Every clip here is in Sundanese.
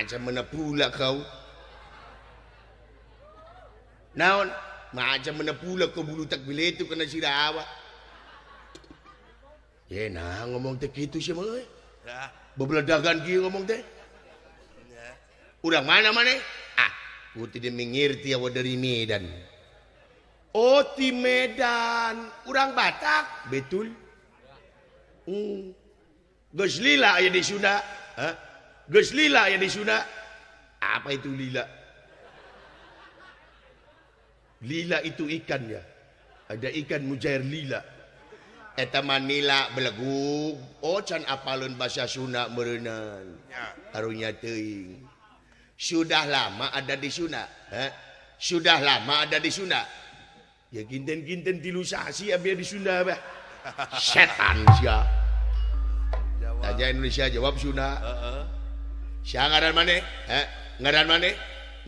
Macam mana pula kau? Naon? Macam mana pula kau bulu tak bila itu kena sirah awak? Ya nah ngomong teh kitu sih mah. Ya. Bebeledagan kieu ngomong teh. Ya. Urang mana maneh? Ah, ku tidak mengerti awak dari Medan. Oh, di Medan. Urang Batak, betul. Geus lila aya di Sunda. Hah? Geus lila aya di Sunda. Apa itu lila? Lila itu ikan ya. Ada ikan mujair lila. Eta mah nila belegug. Oh, can apaleun bahasa Sunda meureunnan. Ya. Karunya teuing. Sudah lama ada di Sunda. Hah? Sudah lama ada di Sunda. Ya kinten-kinten tilu sasi abdi di Sunda abah. Setan sia. Jawab. Tanya Indonesia jawab Sunda. Heeh. Sia ngaran maneh? Hah? Ngaran maneh?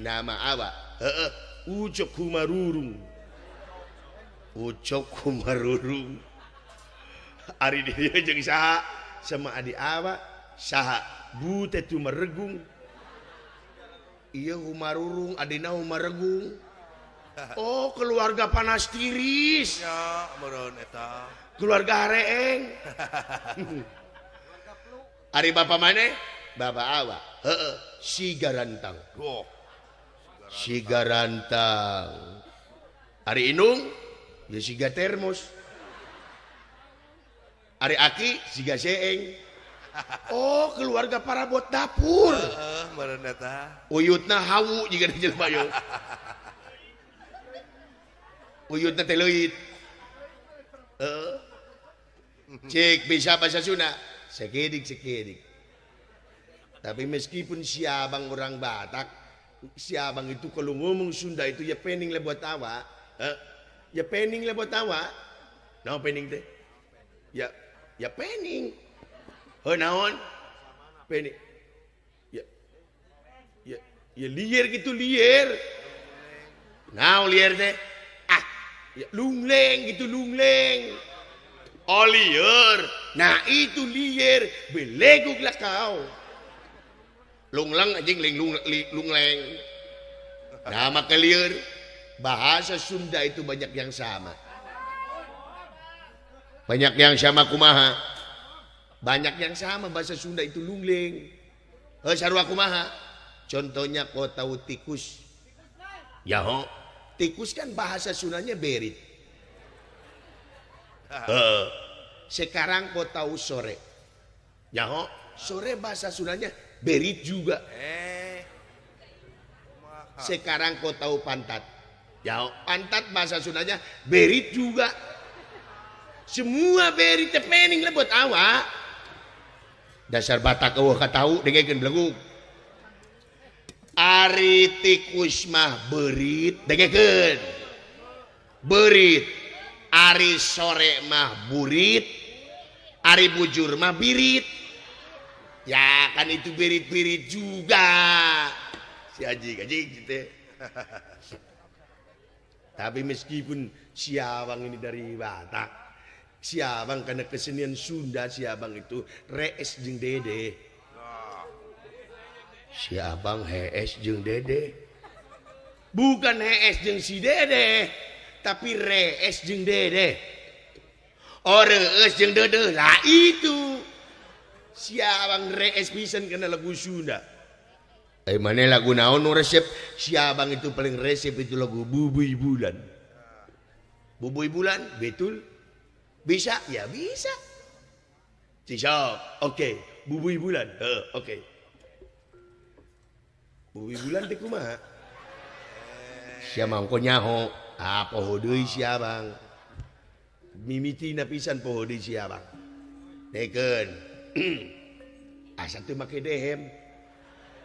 Nama awak. Heeh. Ucok Humarurung. Ucok Humarurung. Ari dia jeung saha? Sama adik awak. Saha? Bute Tumeregung. Iya Humarurung, adina Humaregung. Oh, keluarga panas tiris. Ya, meureun eta. Keluarga hareeng. Ari bapa maneh? Bapa awak. Heeh, si Garantang. Oh. Si Garantang. Ari indung? Ya siga termos. Ari aki siga seeng. Oh, keluarga parabot dapur. Heeh, meureun eta. Uyutna hawu jiga di jelema ieu. Uyutna teh leuit. Heeh. Cik bisa bahasa Sunda. Sekedik sekedik. Tapi meskipun si abang orang Batak, si abang itu kalau ngomong Sunda itu ya pening lah buat awak. Heh? Ya pening lah buat awak. Naon pening teh? Ya, ya pening. Heuh naon? Pening. Ya, ya, ya liar gitu liar. Naon liar teh? Ah, ya lungleng gitu lungleng. Oh liar. Nah itu liar, beleguk lah kau. Lungleng anjing ling lung, li, lungleng. Nah maka liar. Bahasa Sunda itu banyak yang sama. Banyak yang sama kumaha. Banyak yang sama bahasa Sunda itu lungleng. Heuh sarua kumaha? Contohnya kau tahu tikus. Yaho, tikus kan bahasa Sundanya berit. Heeh. Sekarang kau tahu sore. Yaho, sore bahasa Sundanya berit juga. Sekarang kau tahu pantat. Yaho, pantat bahasa Sundanya berit juga. Semua berit teh pening lah buat awak. Dasar Batak eueuh katahu dengekeun belegug. Ari tikus mah berit dengekeun. Berit. Ari sore mah burit. Ari bujur mah birit. Ya kan itu birit-birit juga. Si anjing anjing gitu. Tapi meskipun si abang ini dari Batak, si abang karena kesenian Sunda, si abang itu rees jeung dede. Si abang hees jeung dede. Bukan hees jeung si dede, tapi rees jeung dede. Oh rees jeung dede lah itu. Si abang rees pisan kena lagu Sunda. Mana lagu naon nu resep? Si abang itu paling resep itu lagu Bubuy Bulan. Bubuy Bulan, betul? Bisa? Ya bisa. Cisok, oke. Bubuy Bulan, oke. Bubuy Bulan teh kumaha? Sia mangko nyaho. Ah, poho deui si abang. Mimitina pisan poho deui si abang. Dekeun. Asa teu make dehem.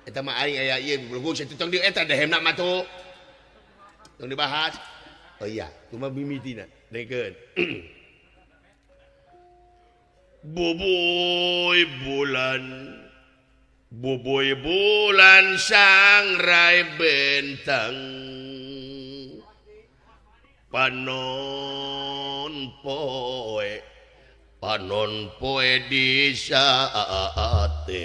Eta mah aing aya ieu belegug satu tong di eta dehemna mah tuh. Tong dibahas. Oh iya, kumaha mimitina? Dekeun. Bubuy bulan, bubuy bulan sangrai bentang, panon poe, panon poe di saate.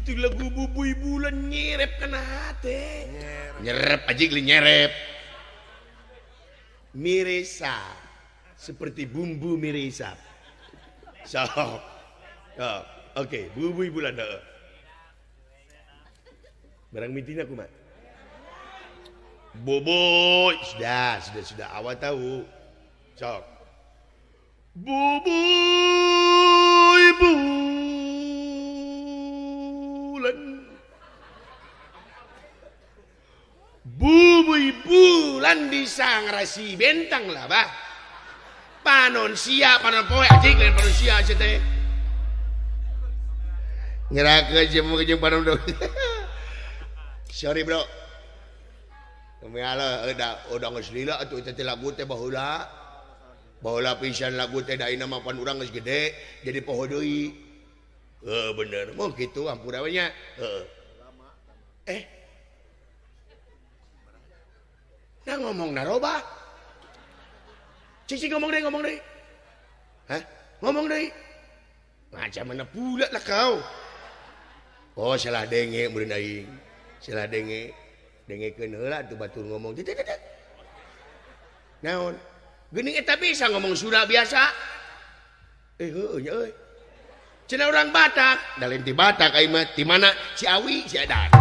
Itu lagu Bubuy Bulan nyerep kana hate. Nyerep aja geli nyerep. Miresa seperti bumbu miresa. So, oh, oke, Bubuy Bulan heeh. Barang mitina kumaha? Bubuy, sudah, sudah, sudah, awak tahu. Sok. Bubuy bulan. Bubuy bulan di sangrasi bentang lah, bah. Panon sia, panon poe anjing lain panon sia sia teh. Ngerakeun jeung jeung panon dong. Sorry, bro. Demi Allah, udah geus lila atuh eta teh lagu teh baheula. Baheula pisan lagu teh da ayeuna mah pan urang geus gede jadi poho deui. Heuh bener, mun kitu ampura we nya. Heuh. Eh. Nah ngomong naroba. Cicing ngomong deui, ngomong deui. Hah? Ngomong deui. Macam mana pula lah kau. Oh, salah denge meureun aing. Salah denge. Dengekeun heula tuh batur ngomong. Naon? Geuning eta bisa ngomong Sunda biasa. Eh heueuh nya euy. Cenah urang Batak, da lain ti Batak aing mah ti mana? Ciawi, si Edan.